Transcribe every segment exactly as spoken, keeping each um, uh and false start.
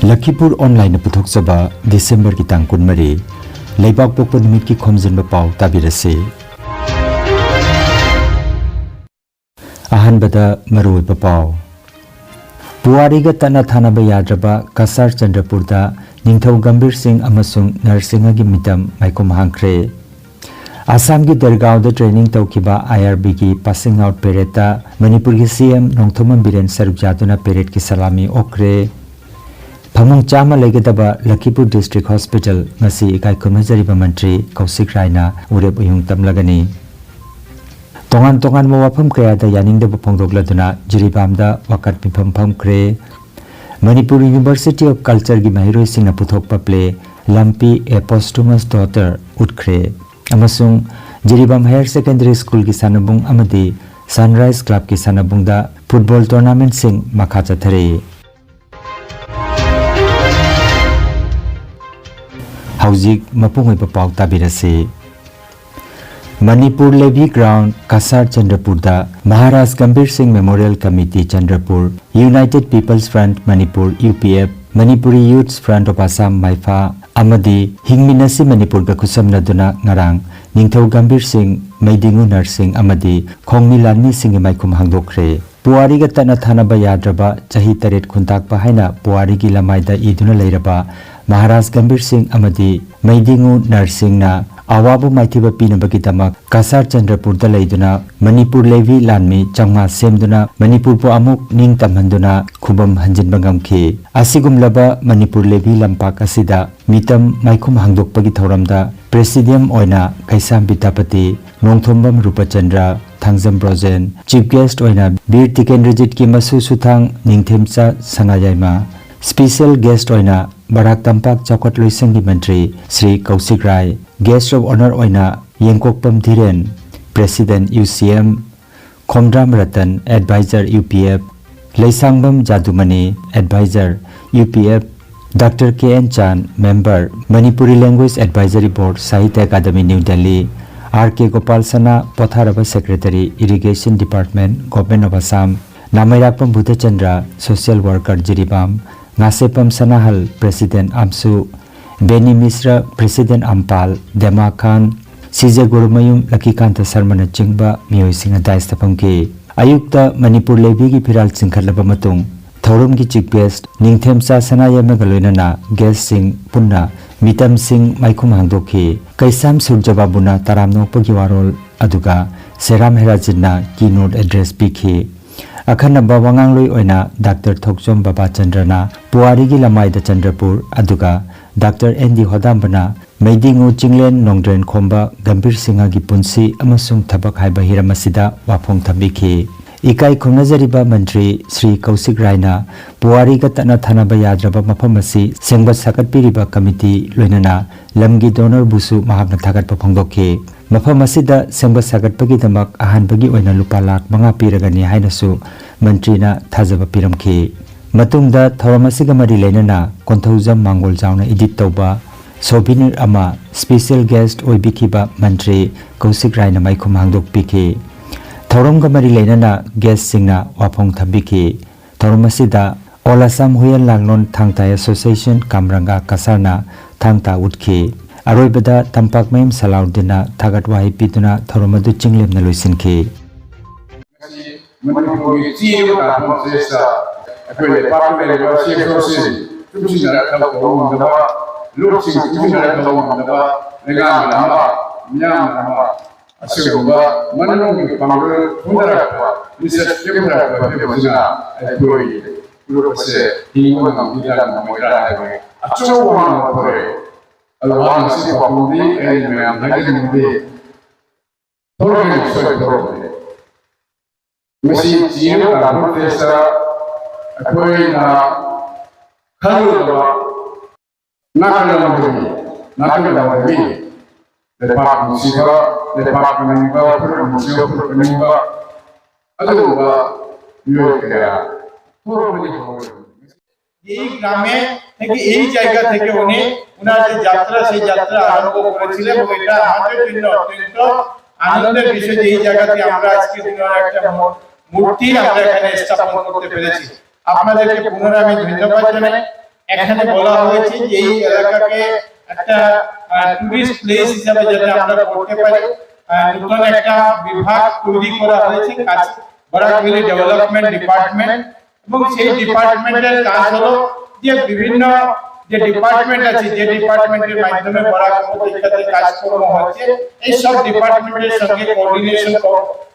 ꯂꯈꯤꯄꯨꯔ ꯑꯣꯟꯂꯥꯏꯟꯅ ꯄꯨꯊꯣꯛꯆꯕ ꯗꯤꯁꯦꯝꯕꯔꯒꯤ ꯇꯥꯡ ꯀꯨꯟꯃꯔꯤ, ꯂꯩꯕꯥꯛꯄꯣꯛꯄ ꯅꯨꯃꯤꯠꯀꯤ ꯈꯣꯝꯖꯤꯟꯕ ꯄꯥꯎ ꯇꯥꯕꯤꯔꯁꯤ꯫ ꯑꯍꯥꯟꯕꯗ ꯃꯔꯨꯑꯣꯏꯕ ꯄꯥꯎ꯫ ꯄꯨꯋꯥꯔꯤꯒ ꯇꯠꯅ ꯊꯥꯅꯕ ꯌꯥꯗ꯭ꯔꯕ ꯀꯁꯥꯔ ꯆꯟꯗ꯭ꯔꯄꯨꯔꯗ ꯅꯤꯡꯊꯧ ꯒꯝꯚꯤꯔ ꯁꯤꯡ ꯑꯃꯁꯨꯡ ꯅꯔꯁꯤꯡꯍꯒꯤ ꯃꯤꯇꯝ ꯃꯥꯏꯈꯨꯝ ꯍꯥꯡꯈ꯭ꯔꯦ꯫ ꯑꯁꯥꯝꯒꯤ ꯗꯦꯔꯒꯥꯎꯗ ꯇ꯭ꯔꯦꯅꯤꯡ ꯇꯧꯈꯤꯕ ꯑꯥꯏ ꯑꯥꯔ ꯕꯤꯒꯤ ꯄꯥꯁꯤꯡ ꯑꯥꯎꯠ ꯄꯦꯔꯦꯗꯇ ꯃꯅꯤꯄꯨꯔꯒꯤ ꯁꯤ ꯑꯦꯝ ꯅꯣꯡꯊꯣꯝꯕꯝ ꯕꯤꯔꯦꯟ ꯁꯔꯨꯛ ꯌꯥꯗꯨꯅ ꯄꯦꯔꯦꯗꯀꯤ ꯁꯂꯥꯃꯤ ꯑꯣꯛꯈ꯭ꯔꯦ꯫ ꯐꯃꯨꯡ ꯆꯥꯝꯃ ꯂꯩꯒꯗꯕ ꯂꯈꯤꯄꯨꯔ ꯗꯤꯁꯇ꯭ꯔꯤꯛ ꯍꯣꯁꯄꯤꯇꯥꯜ ꯉꯁꯤ ꯏꯀꯥꯏ ꯈꯨꯝꯅꯖꯔꯤꯕ ꯃꯟꯇ꯭ꯔꯤ ꯀꯧꯁꯤꯛ ꯔꯥꯏꯅ ꯎꯔꯦꯞ ꯎꯌꯨꯡ ꯇꯝꯂꯒꯅꯤ꯫ ꯇꯣꯉꯥꯟ ꯇꯣꯉꯥꯟꯕ ꯋꯥꯐꯝ ꯀꯌꯥꯗ ꯌꯥꯅꯤꯡꯗꯕ ꯐꯣꯡꯗꯣꯛꯂꯗꯨꯅ ꯖꯤꯔꯤꯕꯥꯝꯗ ꯋꯥꯀꯠ ꯃꯤꯐꯝ ꯐꯝꯈ꯭ꯔꯦ꯫ ꯃꯅꯤꯄꯨꯔ ꯌꯨꯅꯤꯚꯔꯁꯤꯇꯤ ꯑꯣꯐ ꯀꯜꯆꯔꯒꯤ ꯃꯍꯩꯔꯣꯏꯁꯤꯡꯅ ꯄꯨꯊꯣꯛꯄ ꯄ꯭ꯂꯦ ꯂꯝꯄꯤ A Posthumous Daughter ꯎꯠꯈ꯭ꯔꯦ꯫ ꯑꯃꯁꯨꯡ ꯖꯤꯔꯤꯕꯥꯝ ꯍꯥꯌꯔ ꯁꯦꯀꯦꯟꯗꯔꯤ ꯁ꯭ꯀꯨꯜꯒꯤ ꯁꯥꯟꯅꯕꯨꯡ ꯑꯃꯗꯤ ꯁꯟꯔꯥꯏꯖ ꯀ꯭ꯂꯕꯀꯤ ꯁꯥꯟꯅꯕꯨꯡꯗ ꯐꯨꯠꯕꯣꯜ ꯇꯣꯔꯅꯥꯃꯦꯟꯠꯁꯤꯡ ꯃꯈꯥ ꯆꯠꯊꯔꯤ꯫ ꯍꯧꯖꯤꯛ ꯃꯄꯨꯡ ꯑꯣꯏꯕ ꯄꯥꯎ ꯇꯥꯕꯤꯔꯁꯤ꯫ ꯃꯅꯤꯄꯨꯔ ꯂꯦꯚꯤ ꯒ꯭ꯔꯥꯎꯟ ꯀꯁꯥꯔ ꯆꯟꯗ꯭ꯔꯄꯨꯔꯗ Maharaj Gambhir Singh memorial committee Chandrapur, United People's Front Manipur, U P F, Manipuri Youths Front of Assam, ꯃꯥꯏꯐꯥ, ꯑꯃꯗꯤ ꯍꯤꯡꯃꯤꯟꯅꯁꯤ ꯃꯅꯤꯄꯨꯔꯒ ꯈꯨꯠꯁꯝꯅꯗꯨꯅ ꯉꯔꯥꯡ ꯅꯤꯡꯊꯧ ꯒꯝꯚꯤꯔ ꯁꯤꯡ, ꯃꯩꯗꯤꯡꯉꯨ ꯅꯔꯁꯤꯡ ꯑꯃꯗꯤ ꯈꯣꯡꯃꯤ ꯂꯥꯟꯃꯤꯁꯤꯡꯒꯤ ꯃꯥꯏꯈꯨꯝ ꯍꯥꯡꯗꯣꯛꯈ꯭ꯔꯦ꯫ ꯄꯨꯋꯥꯔꯤꯒ ꯇꯠꯅ ꯊꯥꯅꯕ ꯌꯥꯗ꯭ꯔꯕ ꯆꯍꯤ ꯇꯔꯦꯠ ꯈꯨꯟꯇꯥꯛꯄ ꯍꯥꯏꯅ ꯄꯨꯋꯥꯔꯤꯒꯤ ꯂꯃꯥꯏꯗ ꯏꯗꯨꯅ ꯂꯩꯔꯕ ꯃꯍꯥꯔꯥꯖ ꯒꯝꯚꯤꯔ ꯁꯤꯡ ꯑꯃꯗꯤ ꯃꯩꯗꯤꯡꯉꯨ ꯅꯔꯁꯤꯡꯅ ꯑꯋꯥꯕ ꯃꯥꯏꯊꯤꯕ ꯄꯤꯅꯕꯒꯤꯗꯃꯛ ꯀꯁꯥꯔ ꯆꯟꯗ꯭ꯔꯄꯨꯔꯗ ꯂꯩꯗꯨꯅ ꯃꯅꯤꯄꯨꯔ ꯂꯦꯚꯤ ꯂꯥꯟꯃꯤ ꯆꯥꯝꯃꯉꯥ ꯁꯦꯝꯗꯨꯅ ꯃꯅꯤꯄꯨꯔꯕꯨ ꯑꯃꯨꯛ ꯅꯤꯡꯇꯝꯍꯟꯗꯨꯅ ꯈꯨꯕꯝ ꯍꯟꯖꯤꯟꯕ ꯉꯝꯈꯤ꯫ ꯑꯁꯤꯒꯨꯝꯂꯕ ꯃꯅꯤꯄꯨꯔ ꯂꯦꯚꯤ ꯂꯝꯄꯥꯛ ꯑꯁꯤꯗ ꯃꯤꯇꯝ ꯃꯥꯏꯈꯨꯝ ꯍꯥꯡꯗꯣꯛꯄꯒꯤ ꯊꯧꯔꯝꯗ ꯄ꯭ꯔꯦꯁꯤꯗꯤꯌꯝ ꯑꯣꯏꯅ ꯀꯩꯁꯥꯝ ꯕꯤꯗ꯭ꯌꯥꯄꯇꯤ, ꯅꯣꯡꯊꯣꯝꯕꯝ ꯔꯨꯄꯆꯟꯗ꯭ꯔ, ꯊꯥꯡꯖꯝ ꯕ꯭ꯔꯣꯖꯦꯟ, ꯆꯤꯐ ꯒꯦꯁ꯭ꯠ ꯑꯣꯏꯅ ꯕꯤꯔ ꯇꯤꯀꯦꯟꯗ꯭ꯔꯖꯤꯠꯀꯤ ꯃꯁꯨ ꯁꯨꯊꯥꯡ ꯅꯤꯡꯊꯦꯝꯆꯥ ꯁꯅꯥꯌꯥꯏꯃ, ꯁ꯭ꯄꯦꯁꯤꯌꯦꯜ ꯒꯦꯁ꯭ꯠ ꯑꯣꯏꯅ ꯕꯔꯥꯛ ꯇꯝꯄꯥꯛ ꯆꯥꯎꯈꯠꯂꯣꯏꯁꯪꯒꯤ ꯃꯟꯇ꯭ꯔꯤ Shri Kaushik Rai, guest of honour ꯑꯣꯏꯅ ꯌꯦꯡꯀꯣꯛꯄꯝ Dhiren, president U C M Khomdram Ratan, advisor U P F, Leishangbam Jadumani, advisor U P F, doctor K N Chan, member, Manipuri language advisory board, Sahitya Akademi, new Delhi, R K Gopal Sana, ꯄꯣꯊꯥꯔꯕ secretary, irrigation department, government of Assam, Nameirakpam Budhachandra, social worker, Jiribam, Ngasepam Sanahal, President ꯑꯝꯁꯨ, ꯕꯦꯅꯤ ꯃꯤꯁ꯭ꯔ, President ꯑꯝꯄꯥꯜ, ꯗꯦꯃꯥ ꯈꯥꯟ, ꯁꯤꯖꯦ ꯒꯨꯔꯨꯃꯌꯨꯝ, ꯂꯛꯀꯤꯀꯥꯟꯇ ꯁꯔꯃꯅꯆꯤꯡꯕ ꯃꯤꯑꯣꯏꯁꯤꯡꯅ dais ꯇ ꯐꯝꯈꯤ꯫ ꯑꯌꯨꯛꯇ ꯃꯅꯤꯄꯨꯔ ꯂꯩꯕꯤꯒꯤ ꯐꯤꯔꯥꯜ ꯆꯤꯡꯈꯠꯂꯕ ꯃꯇꯨꯡ, ꯊꯧꯔꯝꯒꯤ chief guest ꯅꯤꯡꯊꯦꯝꯆꯥ ꯁꯅꯥꯌꯥꯏꯃꯒ ꯂꯣꯏꯅꯅ guest ꯁꯤꯡ ꯄꯨꯟꯅ ꯃꯤꯇꯝꯁꯤꯡ ꯃꯥꯏꯈꯨꯝ ꯍꯥꯡꯗꯣꯛꯈꯤ꯫ ꯀꯩꯁꯥꯝ ꯁꯨꯔꯖꯕꯥꯕꯨꯅ ꯇꯔꯥꯝꯅ ꯑꯣꯛꯄꯒꯤ ꯋꯥꯔꯣꯜ, ꯑꯗꯨꯒ ꯁꯦꯔꯥꯝ ꯍꯦꯔꯥꯖꯤꯠꯅ keynote address ꯄꯤꯈꯤ꯫ ꯑꯈꯟꯅꯕ ꯋꯥꯉꯥꯡꯂꯣꯏ ꯑꯣꯏꯅ Doctor ꯊꯣꯛꯆꯣꯝ ꯕꯕꯥꯆꯟꯗ꯭ꯔꯅ ꯄꯨꯋꯥꯔꯤꯒꯤ ꯂꯃꯥꯏꯗ ꯆꯟꯗ꯭ꯔꯄꯨꯔ, ꯑꯗꯨꯒ Doctor ꯑꯦꯟ ꯗꯤ ꯍꯣꯗꯥꯝꯕꯅ ꯃꯩꯗꯤꯉꯨ ꯆꯤꯡꯂꯦꯟ ꯅꯣꯡꯗ꯭ꯔꯦꯟ ꯈꯣꯝꯕ ꯒꯝꯚꯤꯔ ꯁꯤꯡꯍꯒꯤ ꯄꯨꯟꯁꯤ ꯑꯃꯁꯨꯡ ꯊꯕꯛ ꯍꯥꯏꯕ ꯍꯤꯔꯝ ꯑꯁꯤꯗ ꯋꯥꯐꯣꯡ ꯊꯝꯕꯤꯈꯤ꯫ ꯏꯀꯥꯏ ꯈꯨꯝꯅꯖꯔꯤꯕ ꯃꯟꯇ꯭ꯔꯤ ꯁ꯭ꯔꯤ ꯀꯧꯁꯤꯛ ꯔꯥꯏꯅ ꯄꯨꯋꯥꯔꯤꯒ ꯇꯠꯅ ꯊꯥꯅꯕ ꯌꯥꯗ꯭ꯔꯕ ꯃꯐꯝ ꯑꯁꯤ ꯁꯦꯝꯒꯠ ꯁꯥꯒꯠꯄꯤꯔꯤꯕ committee ꯂꯣꯏꯅꯅ ꯂꯝꯒꯤ donor ꯕꯨꯁꯨ ꯃꯍꯥꯛꯅ ꯊꯥꯒꯠꯄ ꯐꯣꯡꯗꯣꯛꯈꯤ꯫ ꯃꯐꯝ ꯑꯁꯤꯗ ꯁꯦꯝꯒꯠ ꯁꯥꯒꯠꯄꯒꯤꯗꯃꯛ ꯑꯍꯥꯟꯕꯒꯤ ꯑꯣꯏꯅ ꯂꯨꯄꯥ ꯂꯥꯈ ꯃꯉꯥ ꯄꯤꯔꯒꯅꯤ ꯍꯥꯏꯅꯁꯨ ꯃꯟꯇ꯭ꯔꯤꯅ ꯊꯥꯖꯕ ꯄꯤꯔꯝꯈꯤ꯫ ꯃꯇꯨꯡꯗ ꯊꯧꯔꯝ ꯑꯁꯤꯒ ꯃꯔꯤ ꯂꯩꯅꯅ ꯀꯣꯟꯊꯧꯖꯝ ꯃꯥꯡꯒꯣꯜꯖꯥꯎꯅ edit ꯇꯧꯕ souvenir ꯑꯃ special guest ꯑꯣꯏꯕꯤꯈꯤꯕ ꯃꯟꯇ꯭ꯔꯤ ꯀꯧꯁꯤꯛ ꯔꯥꯏꯅ ꯃꯥꯏꯈꯨꯝ ꯍꯥꯡꯗꯣꯛꯄꯤꯈꯤ꯫ ꯊꯧꯔꯝꯒ ꯃꯔꯤ ꯂꯩꯅꯅ guest ꯁꯤꯡꯅ ꯋꯥꯐꯣꯡ ꯊꯝꯕꯤꯈꯤ꯫ ꯊꯧꯔꯝ ꯑꯁꯤꯗ All Assam Huiyan Langnon Thangtai Association ꯀꯝꯔꯪꯒ ꯀꯁꯥꯔꯅ ꯊꯥꯡ ꯇꯥ ꯎꯠꯈꯤ꯫ ꯑꯔꯣꯏꯕꯗ ꯇꯝꯄꯥꯛꯃꯌꯨꯝ ꯁꯂꯥꯎꯗꯤꯟꯅ ꯊꯥꯒꯠ ꯋꯥꯍꯩ ꯄꯤꯗꯨꯅ ꯊꯧꯔꯝ ꯑꯗꯨ ꯆꯤꯡꯂꯦꯝꯅ ꯂꯣꯏꯁꯤꯟꯈꯤ꯫ ꯃꯅꯤꯄꯨꯔꯒꯤ ꯆꯦ ꯀꯥꯟꯐꯝ ꯁꯤꯗꯩꯁꯤꯗ ꯑꯩꯈꯣꯏ ꯂꯩꯄꯥꯛꯇ ꯂꯩꯔꯤꯕ ꯆꯦ ꯐꯣꯔꯁꯤꯡ ꯆꯨꯞꯁꯤꯟꯅꯔꯒ ꯊꯕꯛ ꯇꯧꯕ ꯉꯝꯗꯕ, ꯂꯨꯞꯁꯤꯡ ꯆꯨꯞꯁꯤꯟꯅꯔꯒ ꯇꯧꯕ ꯉꯝꯗꯕ, ꯂꯩꯉꯥꯛꯅ ꯑꯃ, ꯃꯤꯌꯥꯝꯅ ꯑꯃ, ꯑꯁꯤꯒꯨꯝꯕ ꯃꯅꯨꯡꯒꯤ ꯄꯥꯡꯒꯜ ꯍꯣꯠꯅꯔꯛꯄ, ꯂꯤꯆꯠ ꯆꯦꯟꯊꯔꯛꯄ ꯐꯤꯕꯝ ꯑꯁꯤꯅ ꯑꯩꯈꯣꯏ ꯂꯨꯞ ꯑꯁꯦ ꯍꯤꯡꯕ ꯉꯝꯈꯤꯗ꯭ꯔꯥ ꯉꯝꯃꯣꯏꯗ꯭ꯔꯥ ꯍꯥꯏꯕꯒꯤ ꯑꯆꯧꯕ ꯋꯥꯅ ꯊꯣꯔꯛꯑꯦ꯫ ꯑꯗꯨ ꯋꯥꯅ ꯑꯁꯤ ꯄꯥꯎꯈꯨꯝꯗꯤ ꯑꯩ ꯃꯌꯥꯝ ꯍꯥꯏꯖꯅꯤꯡꯗꯦ꯫ ꯊꯣꯔꯛꯀꯅꯤ, ꯁꯣꯏ ꯊꯣꯔꯛꯀꯅꯤ꯫ ꯃꯁꯤ ꯆꯤꯌꯔ ꯀꯥꯟꯐꯔꯦꯟꯁꯇ ꯑꯩꯈꯣꯏꯅ ꯈꯜꯂꯨꯗꯕ ꯅꯥꯀꯜ ꯑꯃꯗꯒꯤ ꯅꯥꯀꯜ ꯑꯃꯗꯒꯤ ꯂꯩꯄꯥꯛ ꯅꯨꯡꯁꯤꯕ, ꯂꯩꯄꯥꯛ ꯑꯅꯤꯡꯕ, ꯐꯨꯔꯨꯞ ꯅꯨꯡꯁꯤꯕ, ꯐꯨꯔꯨꯞ ꯑꯅꯤꯡꯕ, ꯑꯗꯨꯒꯨꯝꯕ ꯃꯤꯑꯣꯏ ꯀꯌꯥ ꯊꯣꯛꯂꯛꯄꯗꯤ ꯍꯧꯔꯦ꯫ এই গ্রামে থেকে, এই জায়গা থেকে উনি ওনার যে যাত্রা, সেই যাত্রা আরম্ভ করেছিলেন এবং এটা আমাদের জন্য অত্যন্ত আনন্দের বিষয় যে এই জায়গাতে আমরা আজকে দিনে একটা মূ-, মূর্তি আমরা এখানে স্থাপন করতে পেরেছি। আপনাদেরকে পুনরায় আমি ধন্যবাদ জানাই। এখানে বলা হয়েছে যে এই এলাকাকে একটা টুরিস্ট প্লেস হিসাবে যাতে আমরা করতে পারি, আহ, নতুন একটা বিভাগ তৈরি করা হয়েছে কাজ, বরাক ভ্যালি ডেভেলপমেন্ট ডিপার্টমেন্ট। এবং সেই ডিপার্টমেন্টের কাজ হলো যে বিভিন্ন যে ডিপার্টমেন্ট আছে, যে ডিপার্টমেন্টের মাধ্যমে বরাক উপত্যকাতে কাজকর্ম হচ্ছে, এই সব ডিপার্টমেন্টের সঙ্গে কোঅর্ডিনেশন,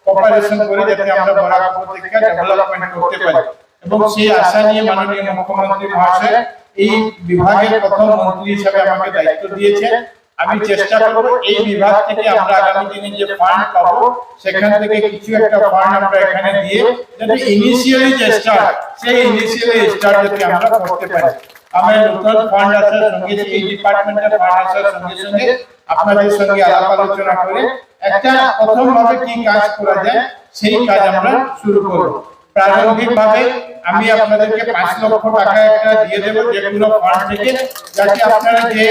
কোঅপারেশন করে যাতে আমরা বরাক উপত্যকা ডেভেলপমেন্ট করতে পারি। এবং সেই আশা নিয়ে মাননীয় মুখ্যমন্ত্রী মহাশয় এই বিভাগের প্রথম মন্ত্রী হিসাবে আমাকে দায়িত্ব দিয়েছেন। আমি চেষ্টা করব এই বিভাগ থেকে আমরা আগামী দিনে যে ফান্ড পাবো, সেখান থেকে কিছু একটা ফান্ড আমরা এখানে দিয়ে যাতে ইনিশিয়ালি যে স্টার্ট, সেই ইনিশিয়ালি স্টার্ট যাতে আমরা করতে পারি। আমার নতুন ফান্ড আসার সঙ্গে, এই ডিপার্টমেন্টের ফান্ড আসার সঙ্গে সঙ্গে আপনাদের সঙ্গে আলাপ আলোচনা করে একটা প্রথমভাবে কি কাজ করা যায়, সেই কাজ আমরা শুরু করব। প্রারম্ভিকভাবে আমি আপনাদেরকে পাঁচ লক্ষ টাকা একটা দিয়ে দেবো যে কোনো ফান্ড থেকে, যাতে আপনারা যে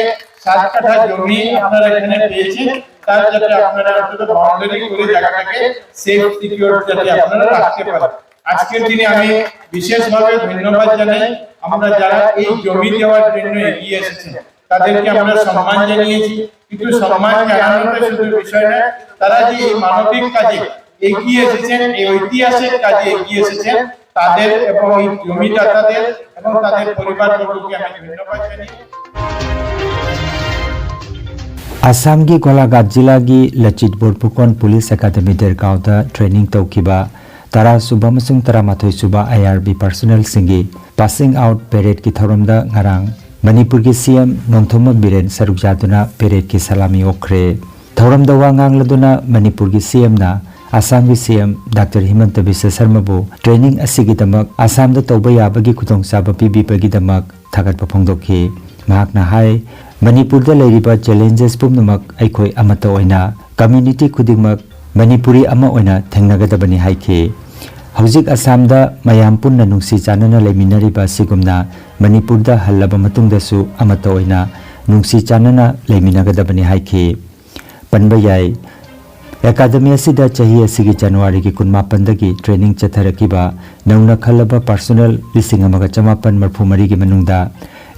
সাত কাঠা জমি আপনারা এখানে পেয়েছেন, তার যাতে আপনারা অন্তত বাউন্ডারি করে জায়গাটাকে সেফ সিকিউর যাতে আপনারা রাখতে পারেন। আজকের দিনে আমি বিশেষভাবে ধন্যবাদ জানাই আমরা যারা এই জমি দেওয়ার জন্য এগিয়ে এসেছেন, তাদেরকে আমরা সম্মান জানিয়েছি। কিন্তু সম্মান জানানোটা শুধু বিষয় নয়, তারা যে এই মানবিক কাজে এগিয়ে এসেছেন, এই ঐতিহাসিক কাজে এগিয়ে এসেছেন, তাদের এবং এই জমিদাতাদের এবং তাদের পরিবারবর্গকে আমি ধন্যবাদ জানাই। ꯑꯁꯥꯝꯒꯤ ꯒꯣꯂꯥꯘꯥꯠ ꯖꯤꯂꯥꯒꯤ Lachit Borphukan police academy ꯗꯦꯔꯒꯥꯎꯗ training ꯇꯧꯈꯤꯕ ꯇꯔꯥ ꯁꯨꯕ ꯑꯃꯁꯨꯡ ꯇꯔꯥꯃꯥꯊꯣꯏ ꯁꯨꯕ ꯑꯥꯏ ꯑꯥꯔ ꯕꯤ ꯄꯔꯁꯅꯦꯜꯁꯤꯡꯒꯤ ꯄꯥꯁꯤꯡ ꯑꯥꯎꯠ ꯄꯦꯔꯦꯗꯀꯤ ꯊꯧꯔꯝꯗ ꯉꯔꯥꯡ ꯃꯅꯤꯄꯨꯔꯒꯤ ꯁꯤ ꯑꯦꯝ ꯅꯣꯡꯊꯣꯝꯕꯝ ꯕꯤꯔꯦꯟ ꯁꯔꯨꯛ ꯌꯥꯗꯨꯅ ꯄꯦꯔꯦꯗꯀꯤ ꯁꯂꯥꯃꯤ ꯑꯣꯛꯈ꯭ꯔꯦ꯫ ꯊꯧꯔꯝꯗ ꯋꯥ ꯉꯥꯡꯂꯗꯨꯅ ꯃꯅꯤꯄꯨꯔꯒꯤ ꯁꯤ ꯑꯦꯝꯅ ꯑꯁꯥꯝꯒꯤ ꯁꯤ ꯑꯦꯝ ꯗꯥꯛꯇꯔ ꯍꯤꯃꯟꯇ ꯕꯤꯁ꯭ꯋ ꯁꯔꯃꯕꯨ ꯇ꯭ꯔꯦꯅꯤꯡ ꯑꯁꯤꯒꯤꯗꯃꯛ ꯑꯁꯥꯝꯗ ꯇꯧꯕ ꯌꯥꯕꯒꯤ ꯈꯨꯗꯣꯡꯆꯥꯕ ꯄꯤꯕꯤꯕꯒꯤꯗꯃꯛ ꯊꯥꯒꯠꯄ ꯐꯣꯡꯗꯣꯛꯈꯤ꯫ ꯃꯍꯥꯛꯅ ꯍꯥꯏ, ꯃꯅꯤꯄꯨꯔꯗ ꯂꯩꯔꯤꯕ ꯆꯦꯂꯦꯟꯖꯦꯁ ꯄꯨꯝꯅꯃꯛ ꯑꯩꯈꯣꯏ ꯑꯃꯠꯇ ꯑꯣꯏꯅ, ꯀꯝꯃ꯭ꯌꯨꯅꯤꯇꯤ ꯈꯨꯗꯤꯡꯃꯛ ꯃꯅꯤꯄꯨꯔꯤ ꯑꯃ ꯑꯣꯏꯅ ꯊꯦꯡꯅꯒꯗꯕꯅꯤ ꯍꯥꯏꯈꯤ꯫ ꯍꯧꯖꯤꯛ ꯑꯁꯥꯝꯗ ꯃꯌꯥꯝ ꯄꯨꯟꯅ ꯅꯨꯡꯁꯤ ꯆꯥꯟꯅꯅ ꯂꯩꯃꯤꯟꯅꯔꯤꯕ ꯑꯁꯤꯒꯨꯝꯅ ꯃꯅꯤꯄꯨꯔꯗ ꯍꯜꯂꯕ ꯃꯇꯨꯡꯗꯁꯨ ꯑꯃꯠꯇ ꯑꯣꯏꯅ ꯅꯨꯡꯁꯤ ꯆꯥꯟꯅꯅ ꯂꯩꯃꯤꯟꯅꯒꯗꯕꯅꯤ ꯍꯥꯏꯈꯤ꯫ ꯄꯟꯕ ꯌꯥꯏ, ꯑꯦꯀꯥꯗꯃꯤ ꯑꯁꯤꯗ ꯆꯍꯤ ꯑꯁꯤꯒꯤ ꯖꯅꯋꯥꯔꯤꯒꯤ ꯀꯨꯟꯃꯥꯄꯟꯗꯒꯤ training ꯆꯠꯊꯔꯛꯈꯤꯕ ꯅꯧꯅ ꯈꯜꯂꯕ personnel ꯂꯤꯁꯤꯡ ꯑꯃꯒ ꯆꯃꯥꯄꯟ ꯃꯔꯤꯐꯨ ꯃꯔꯤꯒꯤ ꯃꯅꯨꯡꯗ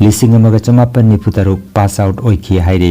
ꯂꯤꯁꯤꯡ ꯑꯃꯒ ꯆꯃꯥꯄꯟ ꯅꯤꯐꯨ ꯇꯔꯨꯛ pass out ꯑꯣꯏꯈꯤ ꯍꯥꯏꯔꯤ꯫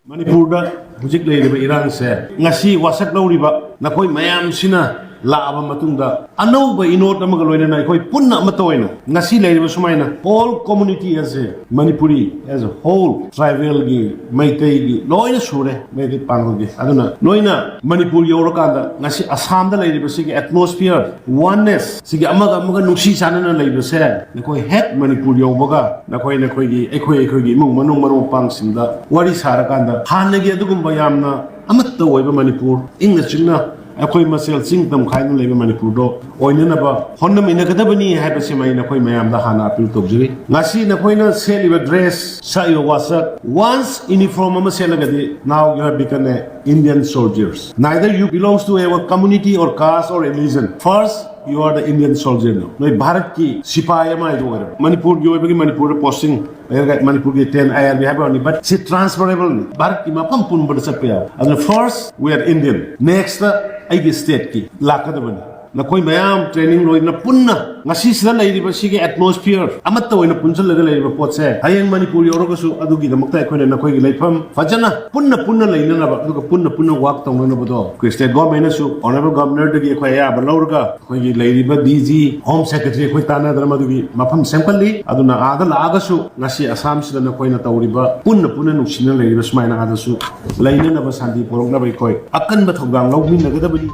ꯃꯅꯤꯄꯨꯔꯗ ꯍꯧꯖꯤꯛ ꯂꯩꯔꯤꯕ ꯏꯔꯥꯡꯁꯦ ꯉꯁꯤ ꯋꯥꯁꯛ ꯂꯧꯔꯤꯕ ꯅꯈꯣꯏ ꯃꯌꯥꯝꯁꯤꯅ ꯂꯥꯛꯑꯕ ꯃꯇꯨꯡꯗ ꯑꯅꯧꯕ ꯏꯅꯣꯠ ꯑꯃꯒ ꯂꯣꯏꯅꯅ ꯑꯩꯈꯣꯏ ꯄꯨꯟꯅ ꯑꯃꯠꯇ ꯑꯣꯏꯅ ꯉꯁꯤ ꯂꯩꯔꯤꯕ ꯁꯨꯃꯥꯏꯅ all community as a Manipuri as a whole, tribalꯒꯤ, ꯃꯩꯇꯩꯒꯤ ꯂꯣꯏꯅ ꯁꯨꯔꯦ, ꯃꯩꯇꯩ ꯄꯥꯡꯒꯜꯒꯤ꯫ ꯑꯗꯨꯅ ꯅꯣꯏꯅ ꯃꯅꯤꯄꯨꯔ ꯌꯧꯔꯀꯥꯟꯗ ꯉꯁꯤ ꯑꯁꯥꯝꯗ ꯂꯩꯔꯤꯕ ꯁꯤꯒꯤ atmosphere, oneness, ꯁꯤꯒꯤ ꯑꯃꯒ ꯑꯃꯒ ꯅꯨꯡꯁꯤ ꯆꯥꯟꯅꯅ ꯂꯩꯕꯁꯦ ꯅꯈꯣꯏ ꯍꯦꯛ ꯃꯅꯤꯄꯨꯔ ꯌꯧꯕꯒ ꯅꯈꯣꯏ ꯅꯈꯣꯏꯒꯤ, ꯑꯩꯈꯣꯏ ꯑꯩꯈꯣꯏꯒꯤ ꯏꯃꯨꯡ ꯃꯅꯨꯡ ꯃꯔꯨꯞ ꯃꯄꯥꯡꯁꯤꯡꯗ ꯋꯥꯔꯤ ꯁꯥꯔꯀꯥꯟꯗ ꯍꯥꯟꯅꯒꯤ ꯑꯗꯨꯒꯨꯝꯕ ꯌꯥꯝꯅ ꯑꯃꯠꯇ ꯑꯣꯏꯕ ꯃꯅꯤꯄꯨꯔ, ꯏꯪꯅ ꯆꯤꯛꯅ ꯑꯩꯈꯣꯏ ꯃꯁꯦꯜ ꯆꯤꯡ ꯇꯝ ꯈꯥꯏꯗꯨꯅ ꯂꯩꯕ ꯃꯅꯤꯄꯨꯔꯗꯣ ꯑꯣꯏꯅꯅꯕ ꯍꯣꯠꯅꯃꯤꯟꯅꯒꯗꯕꯅꯤ ꯍꯥꯏꯕꯁꯤꯃ ꯑꯩ ꯅꯈꯣꯏ ꯃꯌꯥꯝꯗ ꯍꯥꯟꯅ appeal ꯇꯧꯖꯔꯤ꯫ ꯉꯁꯤ ꯅꯈꯣꯏꯅ ꯁꯦꯠꯂꯤꯕ dress, ꯁꯛꯏꯕ ꯋꯥꯁꯛ, once uniform ꯑꯃ ꯁꯦꯠꯂꯒꯗꯤ now you have become a Indian soldiers. Neither you belongs to our community or caste or religion. First, you are the Indian soldier now. ꯅꯣꯏ ꯚꯥꯔꯠꯀꯤ ꯁꯤꯄꯥꯏ ꯑꯃ ꯍꯥꯏꯗꯨ ꯑꯣꯏꯔꯕ꯫ ꯃꯅꯤꯄꯨꯔꯒꯤ ꯑꯣꯏꯕꯒꯤ ꯃꯅꯤꯄꯨꯔꯗ posting ꯂꯩꯔꯒ ꯃꯅꯤꯄꯨꯔꯒꯤ ten IRB ꯍꯥꯏꯕ ꯋꯥꯅꯤ, but ꯁꯤ transferable ꯅꯤ, ꯚꯥꯔꯠꯀꯤ ꯃꯐꯝ ꯄꯨꯝꯕꯗ ꯆꯠꯄ ꯌꯥꯕ꯫ ꯑꯗꯨꯅ first we are Indian, next ꯑꯩꯒꯤ state ꯀꯤ ꯂꯥꯛꯀꯗꯕꯅꯤ꯫ ꯅꯈꯣꯏ ꯃꯌꯥꯝ training ꯂꯣꯏꯅ ꯄꯨꯟꯅ ꯉꯁꯤꯁꯤꯗ ꯂꯩꯔꯤꯕ ꯁꯤꯒꯤ atmosphere ꯑꯃꯠꯇ ꯑꯣꯏꯅ ꯄꯨꯟꯁꯤꯜꯂꯒ ꯂꯩꯔꯤꯕ ꯄꯣꯠꯁꯦ ꯍꯌꯦꯡ ꯃꯅꯤꯄꯨꯔ ꯌꯧꯔꯒꯁꯨ ꯑꯗꯨꯒꯤꯗꯃꯛꯇ ꯑꯩꯈꯣꯏꯅ ꯅꯈꯣꯏꯒꯤ ꯂꯩꯐꯝ ꯐꯖꯅ ꯄꯨꯟꯅ ꯄꯨꯟꯅ ꯂꯩꯅꯅꯕ ꯑꯗꯨꯒ ꯄꯨꯟꯅ ꯄꯨꯟꯅ work ꯇꯧꯅꯅꯕꯗꯣ ꯑꯩꯈꯣꯏ state government ꯅꯁꯨ honourable governor ꯗꯒꯤ ꯑꯩꯈꯣꯏ ꯑꯌꯥꯕ ꯂꯧꯔꯒ ꯑꯩꯈꯣꯏꯒꯤ ꯂꯩꯔꯤꯕ DG, Home Secretary ꯑꯩꯈꯣꯏ ꯇꯥꯟꯅꯗꯅ ꯃꯗꯨꯒꯤ ꯃꯐꯝ ꯁꯦꯝꯒꯠꯂꯤ꯫ ꯑꯗꯨꯅ ꯑꯥꯗ ꯂꯥꯛꯑꯒꯁꯨ ꯉꯁꯤ ꯑꯁꯥꯝꯁꯤꯗ ꯅꯈꯣꯏꯅ ꯇꯧꯔꯤꯕ ꯄꯨꯟꯅ ꯄꯨꯟꯅ ꯅꯨꯡꯁꯤꯅ ꯂꯩꯔꯤꯕ ꯁꯨꯃꯥꯏꯅ ꯑꯥꯗꯁꯨ ꯂꯩꯅꯅꯕ ꯁꯥꯟꯇꯤ ꯄꯣꯔꯛꯅꯕ ꯑꯩꯈꯣꯏ ꯑꯀꯟꯕ ꯊꯧꯗꯥꯡ ꯂꯧꯃꯤꯟꯅꯒꯗꯕꯅꯤ꯫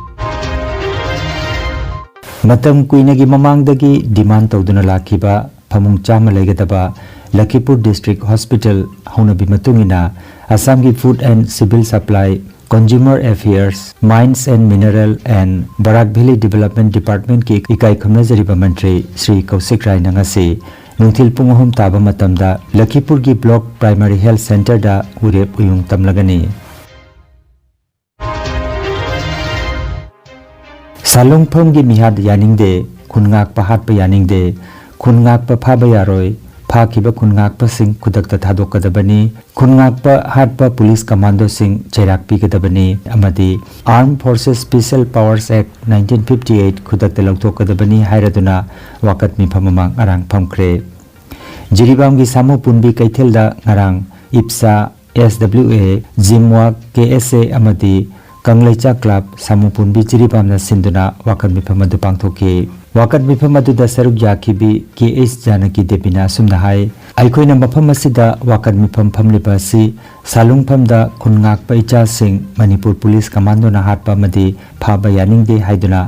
ꯃꯇꯝ ꯀꯨꯏꯅꯒꯤ ꯃꯃꯥꯡꯗꯒꯤ demand ꯇꯧꯗꯨꯅ ꯂꯥꯛꯈꯤꯕ ꯐꯃꯨꯡ ꯆꯥꯝꯃ ꯂꯩꯒꯗꯕ ꯂꯈꯤꯄꯨꯔ District Hospital ꯍꯧꯅꯕꯤ ꯃꯇꯨꯡ ꯏꯟꯅ ꯑꯁꯥꯝꯒꯤ Food and Civil Supply, Consumer Affairs, Mines and Mineral and Barak Valley Development Department ꯀꯤ ꯏꯀꯥꯏ ꯈꯨꯝꯅꯖꯔꯤꯕ ꯃꯟꯇ꯭ꯔꯤ ꯁ꯭ꯔꯤ ꯀꯧꯁꯤꯛ ꯔꯥꯏꯅ ꯉꯁꯤ ꯅꯨꯡꯊꯤꯜ ꯄꯨꯡ ꯑꯍꯨꯝ ꯇꯥꯕ ꯃꯇꯝꯗ ꯂꯈꯤꯄꯨꯔꯒꯤ Block Primary Health Centre ꯗ ꯎꯔꯦꯞ ꯎꯌꯨꯡ ꯇꯝꯂꯒꯅꯤ꯫ ꯁꯥꯂꯣꯡꯐꯝꯒꯤ ꯃꯤꯍꯥꯠ ꯌꯥꯅꯤꯡꯗꯦ, ꯈꯨꯟ ꯉꯥꯛꯄ ꯍꯥꯠꯄ ꯌꯥꯅꯤꯡꯗꯦ, ꯈꯨꯟ ꯉꯥꯛꯄ ꯐꯥꯕ ꯌꯥꯔꯣꯏ, ꯐꯥꯈꯤꯕ ꯈꯨꯟ ꯉꯥꯛꯄꯁꯤꯡ ꯈꯨꯗꯛꯇ ꯊꯥꯗꯣꯛꯀꯗꯕꯅꯤ꯫ ꯈꯨꯟ ꯉꯥꯛꯄ ꯍꯥꯠꯄ ꯄꯨꯂꯤꯁ ꯀꯃꯥꯟꯗꯣꯁꯤꯡ ꯆꯩꯔꯥꯛ ꯄꯤꯒꯗꯕꯅꯤ ꯑꯃꯗꯤ Armed Forces Special Powers Act nineteen fifty eight ꯈꯨꯗꯛꯇ ꯂꯧꯊꯣꯛꯀꯗꯕꯅꯤ ꯍꯥꯏꯔꯗꯨꯅ ꯋꯥꯀꯠ ꯃꯤꯐꯝ ꯃꯃꯥꯡ ꯑꯔꯥꯡ ꯐꯝꯈ꯭ꯔꯦ꯫ ꯖꯤꯔꯤꯕꯥꯝꯒꯤ ꯁꯥꯃꯨ ꯄꯨꯟꯕꯤ ꯀꯩꯊꯦꯜꯗ ꯉꯔꯥꯡ ꯏꯞꯁꯥ, S W A, ꯖꯤꯝꯋꯥꯛ, K S A ꯑꯃꯗꯤ ꯀꯪꯂꯩꯆꯥ ꯀ꯭ꯂꯕ ꯁꯥꯃꯨ ꯄꯨꯟꯕꯤ ꯖꯤꯔꯤꯕꯥꯝꯅ ꯁꯤꯟꯗꯨꯅ ꯋꯥꯀꯠ ꯃꯤꯐꯝ ꯑꯗꯨ ꯄꯥꯡꯊꯣꯛꯈꯤ꯫ ꯋꯥꯀꯠ ꯃꯤꯐꯝ ꯑꯗꯨꯗ ꯁꯔꯨꯛ ꯌꯥꯈꯤꯕꯤ K H ꯖꯥꯅꯀꯤ ꯗꯦꯕꯤꯅ ꯑꯁꯨꯝꯅ ꯍꯥꯏ, ꯑꯩꯈꯣꯏꯅ ꯃꯐꯝ ꯑꯁꯤꯗ ꯋꯥꯀꯠ ꯃꯤꯐꯝ ꯐꯝꯂꯤꯕ ꯑꯁꯤ ꯁꯥꯂꯨꯡꯐꯝꯗ ꯈꯨꯟ ꯉꯥꯛꯄ ꯏꯆꯥꯁꯤꯡ ꯃꯅꯤꯄꯨꯔ ꯄꯨꯂꯤꯁ ꯀꯃꯥꯟꯗꯣꯅ ꯍꯥꯠꯄ ꯑꯃꯗꯤ ꯐꯥꯕ ꯌꯥꯅꯤꯡꯗꯦ ꯍꯥꯏꯗꯨꯅ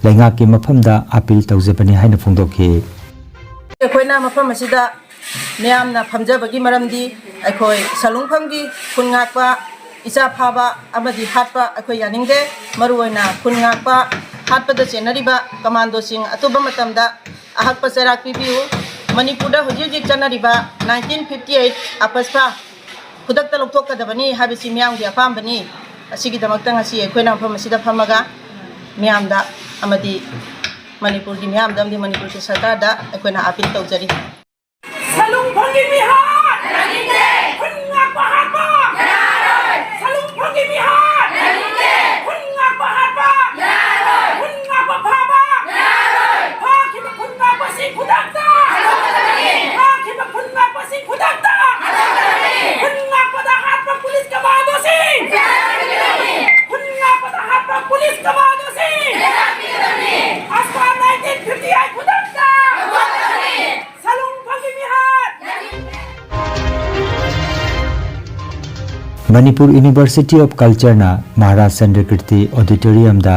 ꯂꯩꯉꯥꯛꯀꯤ ꯃꯐꯝꯗ ꯑꯥꯄꯤꯜ ꯇꯧꯖꯕꯅꯤ ꯍꯥꯏꯅ ꯐꯣꯡꯗꯣꯛꯈꯤ꯫ ꯑꯩꯈꯣꯏꯅ ꯃꯐꯝ ꯑꯁꯤꯗ ꯃꯤꯌꯥꯝꯅ ꯐꯝꯖꯕꯒꯤ ꯃꯔꯝꯗꯤ ꯑꯩꯈꯣꯏ ꯁꯥꯂꯨꯡꯐꯝꯒꯤ ꯈꯨꯟ ꯉꯥꯛꯄ ꯏꯆꯥ ꯐꯥꯕ ꯑꯃꯗꯤ ꯍꯥꯠꯄ ꯑꯩꯈꯣꯏ ꯌꯥꯅꯤꯡꯗꯦ꯫ ꯃꯔꯨꯑꯣꯏꯅ ꯈꯨꯟ ꯉꯥꯛꯄ ꯍꯥꯠꯄꯗ ꯆꯦꯟꯅꯔꯤꯕ ꯀꯃꯥꯟꯗꯣꯁꯤꯡ ꯑꯊꯨꯕ ꯃꯇꯝꯗ ꯑꯍꯛꯄ ꯆꯩꯔꯥꯛ ꯄꯤꯕꯤꯌꯨ꯫ ꯃꯅꯤꯄꯨꯔꯗ ꯍꯧꯖꯤꯛ ꯍꯧꯖꯤꯛ ꯆꯠꯅꯔꯤꯕ nineteen fifty eight ꯑꯄꯁ꯭ꯔꯥ ꯈꯨꯗꯛꯇ ꯂꯧꯊꯣꯛꯀꯗꯕꯅꯤ ꯍꯥꯏꯕꯁꯤ ꯃꯤꯌꯥꯝꯒꯤ ꯑꯄꯥꯝꯕꯅꯤ꯫ ꯑꯁꯤꯒꯤꯗꯃꯛꯇ ꯉꯁꯤ ꯑꯩꯈꯣꯏꯅ ꯃꯐꯝ ꯑꯁꯤꯗ ꯐꯝꯃꯒ ꯃꯤꯌꯥꯝꯗ ꯑꯃꯗꯤ ꯃꯅꯤꯄꯨꯔꯒꯤ ꯃꯤꯌꯥꯝꯗ ꯑꯃꯗꯤ ꯃꯅꯤꯄꯨꯔꯒꯤ ꯁꯔꯀꯥꯔꯗ ꯑꯩꯈꯣꯏꯅ ꯑꯥꯄꯤꯜ ꯇꯧꯖꯔꯤ꯫ ꯁꯥꯂꯨꯡꯐꯝꯒꯤ ꯃꯤꯍꯥꯠ! ꯈꯨꯟ ꯉꯥꯛꯄ ꯍꯥꯠꯄ! ꯁꯥꯂꯨꯡꯐꯝꯒꯤ ꯃꯤꯍꯥꯠ! ꯈꯨꯟ ꯉꯥꯛꯄ ꯍꯥꯠꯄ! ꯈꯨꯟ ꯉꯥꯛꯄ ꯐꯥꯕ! ꯐꯥꯈꯤꯕ ꯈꯨꯟ ꯉꯥꯛꯄꯁꯤꯡ ꯈꯨꯗꯛꯇ! ꯐꯥꯈꯤꯕ ꯈꯨꯟ ꯉꯥꯛꯄꯁꯤꯡ ꯈꯨꯗꯛꯇ! ꯈꯨꯟ ꯉꯥꯛꯄꯗ ꯍꯥꯠꯄ ꯄꯨꯂꯤꯁ ꯀꯃꯥꯟꯗꯣꯁꯤꯡ! ꯈꯨꯟ ꯉꯥꯛꯄꯗ ꯍꯥꯠꯄ ꯄꯨꯂꯤꯁ ꯀꯃꯥꯟꯗꯣꯁꯤꯡ! ꯑꯁꯄꯥ nineteen fifty eight ꯈꯨꯗꯛꯇ! ꯁꯥꯂꯨꯡꯐꯝꯒꯤ ꯃꯤꯍꯥꯠ! Manipur University of Culture ꯅ ꯃꯍꯥꯔꯥꯖ ꯆꯟꯗ꯭ꯔꯀꯤꯔꯇꯤ Auditorium ꯗ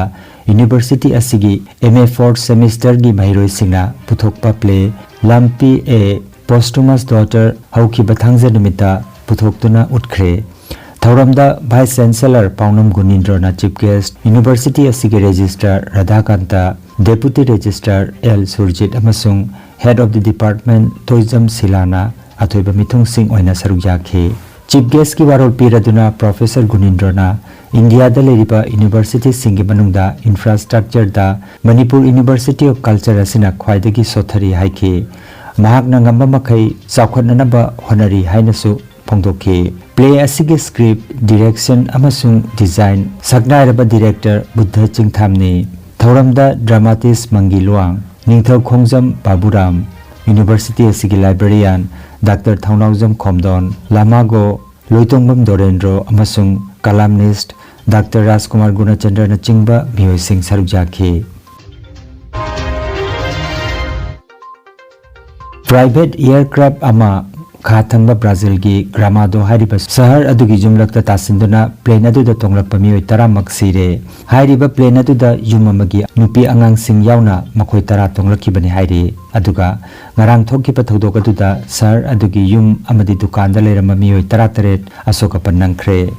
University ꯑꯁꯤꯒꯤ M A fourth semester ꯒꯤ ꯃꯍꯩꯔꯣꯏꯁꯤꯡꯅ ꯄꯨꯊꯣꯛꯄ play ꯂꯝꯄꯤ A Posthumous Daughter ꯍꯧꯈꯤꯕ ꯊꯥꯡꯖ ꯅꯨꯃꯤꯠꯇ ꯄꯨꯊꯣꯛꯇꯨꯅ ꯎꯠꯈ꯭ꯔꯦ꯫ ꯊꯧꯔꯝꯗ Vice Chancellor ꯄꯥꯎꯅꯝ ꯒꯨꯅꯤꯟꯗ꯭ꯔꯣꯅ Chief Guest, University ꯑꯁꯤꯒꯤ Registrar ꯔꯥꯙꯥꯀꯥꯟꯇ, Deputy Registrar L Surjit ꯑꯃꯁꯨꯡ Head of the Department Toijam ꯁꯤꯂꯥꯅ ꯑꯊꯣꯏꯕ ꯃꯤꯊꯨꯡꯁꯤꯡ ꯑꯣꯏꯅ ꯁꯔꯨꯛ ꯌꯥꯈꯤ꯫ Chief Guest ꯀꯤ ꯋꯥꯔꯣꯜ ꯄꯤꯔꯗꯨꯅ Professor ꯒꯨꯅꯤꯟꯗ꯭ꯔꯣꯅ ꯏꯟꯗꯤꯌꯥꯗ ꯂꯩꯔꯤꯕ university ꯁꯤꯡꯒꯤ ꯃꯅꯨꯡꯗ infrastructure the Manipur University of Culture ꯑꯁꯤꯅ ꯈ꯭ꯋꯥꯏꯗꯒꯤ ꯁꯣꯠꯊꯔꯤ ꯍꯥꯏꯈꯤ꯫ ꯃꯍꯥꯛꯅ ꯉꯝꯕ ꯃꯈꯩ ꯆꯥꯎꯈꯠꯅꯅꯕ ꯍꯣꯠꯅꯔꯤ ꯍꯥꯏꯅꯁꯨ ꯐꯣꯡꯗꯣꯛꯈꯤ꯫ Play ꯑꯁꯤꯒꯤ script, direction ꯑꯃꯁꯨꯡ design ꯁꯛꯅꯥꯏꯔꯕ director ꯕꯨꯗꯙ ꯆꯤꯡꯊꯥꯝꯅꯤ꯫ ꯊꯧꯔꯝꯗ dramatist ꯃꯪꯒꯤ ꯂꯨꯋꯥꯡ, ꯅꯤꯡꯊꯧ ꯈꯣꯡꯖꯝ ꯕꯥꯕꯨꯔꯥꯝ, university ꯑꯁꯤꯒꯤ librarian Doctor ꯊꯧꯅꯥꯎꯖꯝ ꯈꯣꯝꯗꯣꯟ, ꯂꯥꯃꯥꯒꯣ ꯂꯣꯏꯇꯣꯡꯕꯝ ꯗꯣꯔꯦꯟꯗ꯭ꯔꯣ ꯑꯃꯁꯨꯡ columnist Doctor ꯔꯥꯖꯀꯨꯃꯥꯔ ꯒꯨꯅꯆꯟꯗ꯭ꯔꯅꯆꯤꯡꯕ ꯃꯤꯑꯣꯏꯁꯤꯡ ꯁꯔꯨꯛ ꯌꯥꯈꯤ꯫ Private aircraft ꯑꯃ ꯈꯥ ꯊꯪꯕ ꯕ꯭ꯔꯥꯖꯤꯜꯒꯤ ꯒ꯭ꯔꯥꯃꯥꯗꯣ ꯍꯥꯏꯔꯤꯕ ꯁꯍꯔ ꯑꯗꯨꯒꯤ ꯌꯨꯝꯂꯛꯇ ꯇꯥꯁꯤꯟꯗꯨꯅ plane ꯑꯗꯨꯗ ꯇꯣꯡꯂꯛꯄ ꯃꯤꯑꯣꯏ ꯇꯔꯥꯃꯛ ꯁꯤꯔꯦ꯫ ꯍꯥꯏꯔꯤꯕ plane ꯑꯗꯨꯗ ꯌꯨꯝ ꯑꯃꯒꯤ ꯅꯨꯄꯤ ꯑꯉꯥꯡꯁꯤꯡ ꯌꯥꯎꯅ ꯃꯈꯣꯏ ꯇꯔꯥ ꯇꯣꯡꯂꯛꯈꯤꯕꯅꯤ ꯍꯥꯏꯔꯤ꯫ ꯑꯗꯨꯒ ꯉꯔꯥꯡ ꯊꯣꯛꯈꯤꯕ ꯊꯧꯗꯣꯛ ꯑꯗꯨꯗ ꯁꯍꯔ ꯑꯗꯨꯒꯤ ꯌꯨꯝ ꯑꯃꯗꯤ ꯗꯨꯀꯥꯟꯗ ꯂꯩꯔꯝꯕ ꯃꯤꯑꯣꯏ ꯇꯔꯥꯇꯔꯦꯠ ꯑꯁꯣꯛ ꯑꯄꯟ ꯅꯪꯈ꯭ꯔꯦ꯫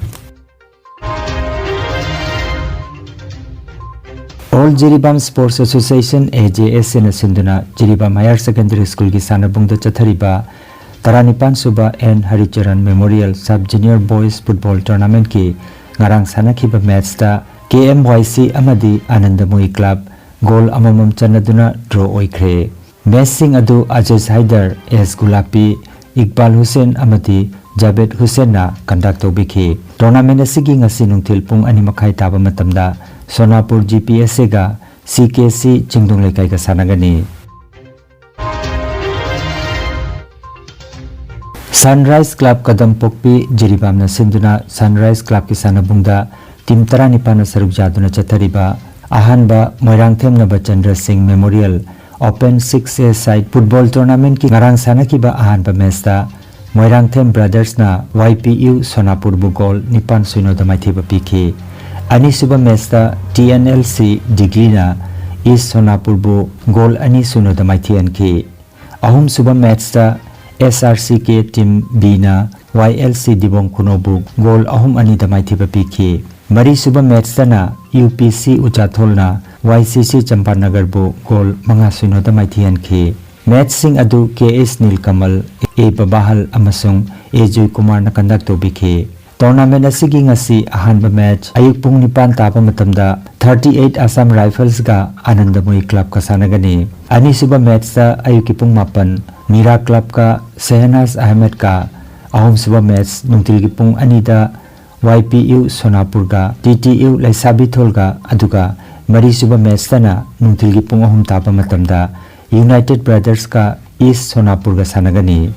All Jiribam Sports Association, A J S Aꯅ ꯁꯤꯟꯗꯨꯅ ꯖꯤꯔꯤꯕꯥꯝ Higher Secondary Schoolꯒꯤ ꯁꯥꯟꯅꯕꯨꯡꯗ ꯆꯠꯊꯔꯤꯕ ꯇꯔꯥꯅꯤꯄꯥꯟ ꯁꯨꯕ N ꯍꯔꯤꯆꯔꯟ Memorial Sub Junior Boys Football Tournamentꯀꯤ ꯉꯔꯥꯡ ꯁꯥꯟꯅꯈꯤꯕ matchꯇ K M Y C ꯑꯃꯗꯤ ꯑꯅꯟꯗꯃꯣꯏ Club goal ꯑꯃꯃꯝ ꯆꯟꯅꯗꯨꯅ draw ꯑꯣꯏꯈ꯭ꯔꯦ꯫ Matchꯁꯤꯡ ꯑꯗꯨ ꯑꯖꯤꯖ ꯍꯥꯏꯗꯔ, ꯑꯦꯁ ꯒꯨꯂꯥꯄꯤ, ꯏꯛꯕꯥꯜ ꯍꯨꯁꯦꯟ ꯑꯃꯗꯤ ꯖꯥꯕꯦꯗ ꯍꯨꯁꯦꯟꯅ conduct ꯇꯧꯕꯤꯈꯤ꯫ Tournament ꯑꯁꯤꯒꯤ ꯉꯁꯤ ꯅꯨꯡꯊꯤꯜ ꯄꯨꯡ ꯑꯅꯤ ꯃꯈꯥꯏ ꯇꯥꯕ ꯃꯇꯝꯗ ꯁꯣꯅꯥꯄꯨꯔ G P S Aꯒ C K C ꯆꯤꯡꯗꯣꯡ ꯂꯩꯀꯥꯏꯒ ꯁꯥꯟꯅꯒꯅꯤ꯫ Sunrise Club ꯀꯗꯝꯄꯣꯛꯄꯤ ꯖꯤꯔꯤꯕꯥꯝꯅ ꯁꯤꯟꯗꯨꯅ Sunrise Clubꯀꯤ ꯁꯥꯟꯅꯕꯨꯡꯗ team ꯇꯔꯥꯅꯤꯄꯥꯟꯅ ꯁꯔꯨꯛ ꯌꯥꯗꯨꯅ ꯆꯠꯊꯔꯤꯕ ꯑꯍꯥꯟꯕ ꯃꯣꯏꯔꯥꯡꯊꯦꯝ ꯅꯕꯆꯟꯗ꯭ꯔ ꯁꯤꯡ Memorial Open six A side football tournamentꯀꯤ ꯉꯔꯥꯡ ꯁꯥꯟꯅꯈꯤꯕ ꯑꯍꯥꯟꯕ matchꯇ Moirangthem Brothersꯅ Y P U ꯁꯣꯅꯥꯄꯨꯔꯕꯨ goal ꯅꯤꯄꯥꯟ ꯁꯤꯅꯣꯗ ꯃꯥꯏꯊꯤꯕ ꯄꯤꯈꯤ꯫ ꯑꯅꯤꯁꯨꯕ matchꯇ T N L C ꯗꯤꯒ꯭ꯂꯤꯅ East ꯁꯣꯅꯥꯄꯨꯔꯕꯨ goal ꯑꯅꯤ ꯁꯤꯅꯣꯗ ꯃꯥꯏꯊꯤꯍꯟꯈꯤ꯫ ꯑꯍꯨꯝꯁꯨꯕ matchꯇ S R C K team Bꯅ Y L C ꯗꯤꯕꯣꯡ ꯈꯨꯅꯧꯕꯨ goal ꯑꯍꯨꯝ ꯑꯅꯤꯗ ꯃꯥꯏꯊꯤꯕ ꯄꯤꯈꯤ꯫ ꯃꯔꯤꯁꯨꯕ matchꯇꯅ U P C ꯎꯆꯥꯊꯣꯜꯅ Y C C ꯆꯝꯄꯥꯅꯒꯔꯕꯨ goal ꯃꯉꯥ ꯁꯤꯅꯣꯗ ꯃꯥꯏꯊꯤꯍꯟꯈꯤ꯫ Matchꯁꯤꯡ ꯑꯗꯨ K S ꯅꯤꯜꯀꯃꯜ, A ꯕꯕꯥꯍꯜ ꯑꯃꯁꯨꯡ A ꯖꯣꯏꯀꯨꯃꯥꯔꯅ conduct ꯇꯧꯕꯤꯈꯤ꯫ Tournament ꯑꯁꯤꯒꯤ ꯉꯁꯤ ꯑꯍꯥꯟꯕ match ꯑꯌꯨꯛ ꯄꯨꯡ ꯅꯤꯄꯥꯟ ꯇꯥꯕ ꯃꯇꯝꯗ thirty eight Assam Riflesꯒ ꯑꯅꯟꯗꯃꯣꯏ Clubꯀ ꯁꯥꯟꯅꯒꯅꯤ꯫ ꯑꯅꯤꯁꯨꯕ matchꯇ ꯑꯌꯨꯛꯀꯤ ꯄꯨꯡ ꯃꯥꯄꯟ Mira Clubꯀ Sehnaz Ahmedꯀ, ꯑꯍꯨꯝꯁꯨꯕ match ꯅꯨꯡꯊꯤꯜꯒꯤ ꯄꯨꯡ ꯑꯅꯤꯗ Y P U Sonapurꯒ T T U ꯂꯩꯁꯥꯕꯤꯊꯣꯜꯒ, ꯑꯗꯨꯒ ꯃꯔꯤꯁꯨꯕ matchꯇꯅ ꯅꯨꯡꯊꯤꯜꯒꯤ ꯄꯨꯡ ꯑꯍꯨꯝ ꯇꯥꯕ ꯃꯇꯝꯗ United Brothersꯀ East Sonapurꯒ ꯁꯥꯟꯅꯒꯅꯤ꯫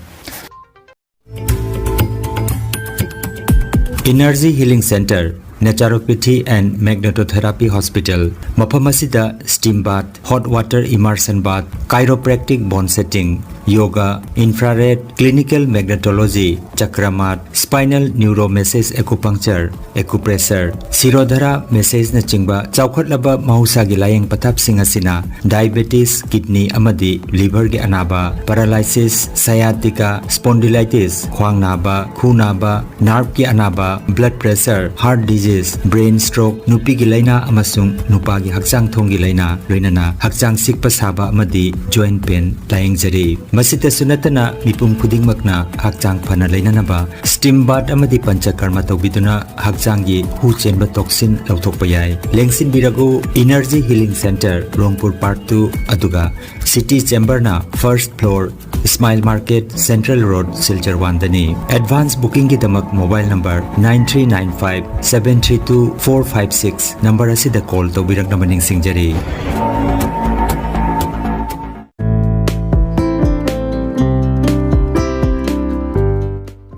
Energy Healing Center, Naturopathy and Magnetotherapy Hospital, ꯃꯐꯝ ꯑꯁꯤꯗ steam bath, hot water immersion bath, chiropractic bone setting, yoga, infrared, clinical magnetology, chakra mat, spinal neuromassage acupuncture, acupressure, Shirodhara massageꯅꯆꯤꯡꯕ ꯆꯥꯎꯈꯠꯂꯕ ꯃꯍꯧꯁꯥꯒꯤ ꯂꯥꯌꯦꯡ ꯄꯊꯥꯞꯁꯤꯡ ꯑꯁꯤꯅ diabetes, kidney ꯑꯃꯗꯤ liverꯒꯤ ꯑꯅꯥꯕ, paralysis, sciatica, spondylitis, ꯈ꯭ꯋꯥꯡ ꯅꯥꯕ, ꯈꯨ ꯅꯥꯕ, nerveꯀꯤ ꯑꯅꯥꯕ, blood pressure, heart disease, brain stroke, ꯅꯨꯄꯤꯒꯤ ꯂꯥꯏꯅꯥ ꯑꯃꯁꯨꯡ ꯅꯨꯄꯥꯒꯤ ꯍꯛꯆꯥꯡ ꯊꯣꯡꯒꯤ ꯂꯥꯏꯅꯥ, ꯂꯣꯏꯅꯅ ꯍꯛꯆꯥꯡ ꯆꯤꯛꯄ ꯁꯥꯕ ꯑꯃꯗꯤ joint pain ꯂꯥꯌꯦꯡꯖꯔꯤ꯫ ꯃꯁꯤꯇꯁꯨ ꯅꯠꯇꯅ ꯃꯤꯄꯨꯝ ꯈꯨꯗꯤꯡꯃꯛꯅ ꯍꯛꯆꯥꯡ ꯐꯅ ꯂꯩꯅꯅꯕ steam bath ꯑꯃꯗꯤ ꯄꯟꯆꯀꯔꯃ ꯇꯧꯕꯤꯗꯨꯅ ꯍꯛꯆꯥꯡꯒꯤ ꯍꯨ ꯆꯦꯟꯕ toxin ꯂꯧꯊꯣꯛꯄ ꯌꯥꯏ꯫ ꯂꯦꯡꯁꯤꯟꯕꯤꯔꯒꯨ, Energy Healing Center, ꯔꯣꯡꯄꯨꯔ Park two, ꯑꯗꯨꯒ City Chamberꯅ first floor, Smile Market, Central Road, Silchar one ꯗꯅꯤ꯫ Advance bookingꯒꯤꯗꯃꯛ mobile number nine three nine five seven three two four five six number ꯑꯁꯤꯗ call ꯇꯧꯕꯤꯔꯛꯅꯕ ꯅꯤꯡꯁꯤꯡꯖꯔꯤ꯫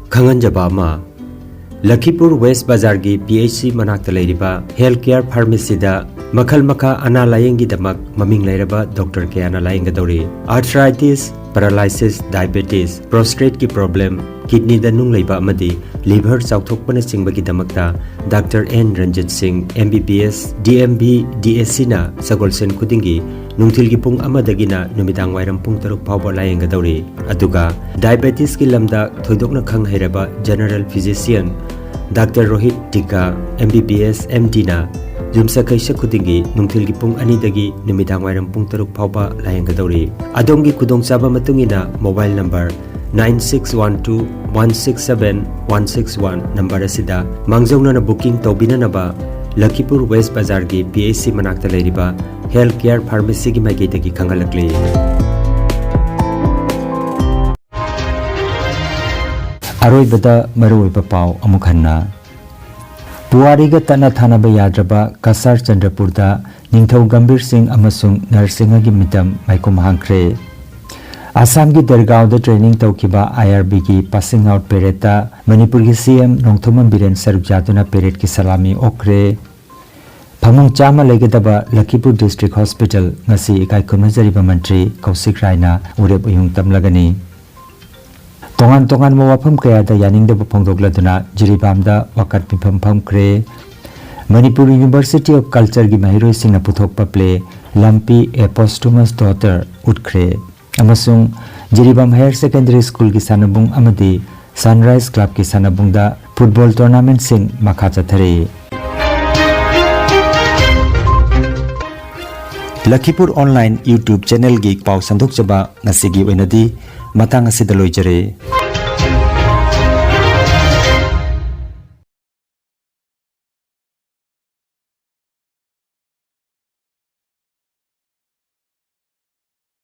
ꯈꯪꯍꯟꯖꯕ ꯑꯃ, ꯂꯈꯤꯄꯨꯔ West Bazarꯒꯤ P H C ꯃꯅꯥꯛꯇ ꯂꯩꯔꯤꯕ Health Care Pharmacyꯗ ꯃꯈꯜ ꯃꯈꯥ ꯑꯅꯥ ꯂꯥꯌꯦꯡꯒꯤꯗꯃꯛ ꯃꯃꯤꯡ ꯂꯩꯔꯕ doctor ꯀꯌꯥꯅ ꯂꯥꯌꯦꯡꯒꯗꯧꯔꯤ꯫ Arthritis, paralysis, diabetes, prostateꯀꯤ problem, kidneyꯗ ꯅꯨꯡ ꯂꯩꯕ ꯑꯃꯗꯤ liver ꯆꯥꯎꯊꯣꯛꯄꯅꯆꯤꯡꯕꯒꯤꯗꯃꯛꯇ Doctor N ꯔꯟꯖꯤꯠ ꯁꯤꯡ, M B B S, D M B, D S Cꯅ ꯁꯒꯣꯜꯁꯦꯟ ꯈꯨꯗꯤꯡꯒꯤ ꯅꯨꯡꯊꯤꯜꯒꯤ ꯄꯨꯡ ꯑꯃꯗꯒꯤꯅ ꯅꯨꯃꯤꯗꯥꯡ ꯋꯥꯏꯔꯝ ꯄꯨꯡ ꯇꯔꯨꯛ ꯐꯥꯎꯕ ꯂꯥꯌꯦꯡꯒꯗꯧꯔꯤ꯫ ꯑꯗꯨꯒ diabetesꯀꯤ ꯂꯝꯗ ꯊꯣꯏꯗꯣꯛꯅ ꯈꯪ ꯍꯩꯔꯕ general physician Doctor ꯔꯣꯍꯤꯠ ꯇꯤꯀꯥ, M B B S, M Dꯅ ꯌꯨꯝꯁꯀꯩꯁ ꯈꯨꯗꯤꯡꯒꯤ ꯅꯨꯡꯊꯤꯜꯒꯤ ꯄꯨꯡ ꯑꯅꯤꯗꯒꯤ ꯅꯨꯃꯤꯗꯥꯡ ꯋꯥꯏꯔꯝ ꯄꯨꯡ ꯇꯔꯨꯛ ꯐꯥꯎꯕ ꯂꯥꯌꯦꯡꯒꯗꯧꯔꯤ꯫ ꯑꯗꯣꯝꯒꯤ ꯈꯨꯗꯣꯡꯆꯥꯕ ꯃꯇꯨꯡ ꯏꯟꯅ mobile number nine six one two one six seven one six one number ꯑꯁꯤꯗ ꯃꯥꯡꯖꯧꯅꯅ booking ꯇꯧꯕꯤꯅꯅꯕ ꯂꯈꯤꯄꯨꯔ ꯋꯦꯁ ꯕꯖꯥꯔꯒꯤ P H C ꯃꯅꯥꯛꯇ ꯂꯩꯔꯤꯕ Health Care Pharmacyꯒꯤ ꯃꯥꯏꯀꯩꯗꯒꯤ ꯈꯪꯍꯜꯂꯛꯂꯤ꯫ ꯑꯔꯣꯏꯕꯗ ꯃꯔꯨꯑꯣꯏꯕ ꯄꯥꯎ ꯑꯃꯨꯛ ꯍꯟꯅ꯫ ꯄꯨꯋꯥꯔꯤꯒ ꯇꯠꯅ ꯊꯥꯅꯕ ꯌꯥꯗ꯭ꯔꯕ ꯀꯁꯥꯔ ꯆꯟꯗ꯭ꯔꯄꯨꯔꯗ ꯅꯤꯡꯊꯧ ꯒꯝꯚꯤꯔ ꯁꯤꯡ ꯑꯃꯁꯨꯡ ꯅꯔꯁꯤꯡꯍꯒꯤ ꯃꯤꯇꯝ ꯃꯥꯏꯈꯨꯝ ꯍꯥꯡꯈ꯭ꯔꯦ꯫ ꯑꯁꯥꯝꯒꯤ ꯗꯦꯔꯒꯥꯎꯗ training ꯇꯧꯈꯤꯕ I R Bꯒꯤ passing out paradeꯇ ꯃꯅꯤꯄꯨꯔꯒꯤ C M ꯅꯣꯡꯊꯣꯝꯕꯝ ꯕꯤꯔꯦꯟ ꯁꯔꯨꯛ ꯌꯥꯗꯨꯅ paradeꯀꯤ ꯁꯂꯥꯃꯤ ꯑꯣꯛꯈ꯭ꯔꯦ꯫ ꯐꯃꯨꯡ ꯆꯥꯝꯃ ꯂꯩꯒꯗꯕ ꯂꯈꯤꯄꯨꯔ District Hospital ꯉꯁꯤ ꯏꯀꯥꯏ ꯈꯨꯝꯅꯖꯔꯤꯕ ꯃꯟꯇ꯭ꯔꯤ ꯀꯧꯁꯤꯛ ꯔꯥꯏꯅ ꯎꯔꯦꯞ ꯎꯌꯨꯡ ꯇꯝꯂꯒꯅꯤ꯫ ꯇꯣꯉꯥꯟ ꯇꯣꯉꯥꯟꯕ ꯋꯥꯐꯝ ꯀꯌꯥꯗ ꯌꯥꯅꯤꯡꯗꯕ ꯐꯣꯡꯗꯣꯛꯂꯗꯨꯅ ꯖꯤꯔꯤꯕꯥꯝꯗ ꯋꯥꯀꯠ ꯃꯤꯐꯝ ꯐꯝꯈ꯭ꯔꯦ꯫ ꯃꯅꯤꯄꯨꯔ University of Cultureꯒꯤ ꯃꯍꯩꯔꯣꯏꯁꯤꯡꯅ ꯄꯨꯊꯣꯛꯄ play ꯂꯝꯄꯤ A Posthumous Daughter ꯎꯠꯈ꯭ꯔꯦ꯫ ꯑꯃꯁꯨꯡ ꯖꯤꯔꯤꯕꯥꯝ Higher Secondary Schoolꯒꯤ ꯁꯥꯟꯅꯕꯨꯡ ꯑꯃꯗꯤ Sunrise Clubꯀꯤ ꯁꯥꯟꯅꯕꯨꯡꯗ football tournamentꯁꯤꯡ ꯃꯈꯥ ꯆꯠꯊꯔꯤ꯫ ꯂꯈꯤꯄꯨꯔ Online YouTube channelꯒꯤ ꯄꯥꯎ ꯁꯟꯗꯣꯛꯆꯕ ꯉꯁꯤꯒꯤ ꯑꯣꯏꯅꯗꯤ ꯃꯇꯥꯡ ꯑꯁꯤꯗ ꯂꯣꯏꯖꯔꯦ꯫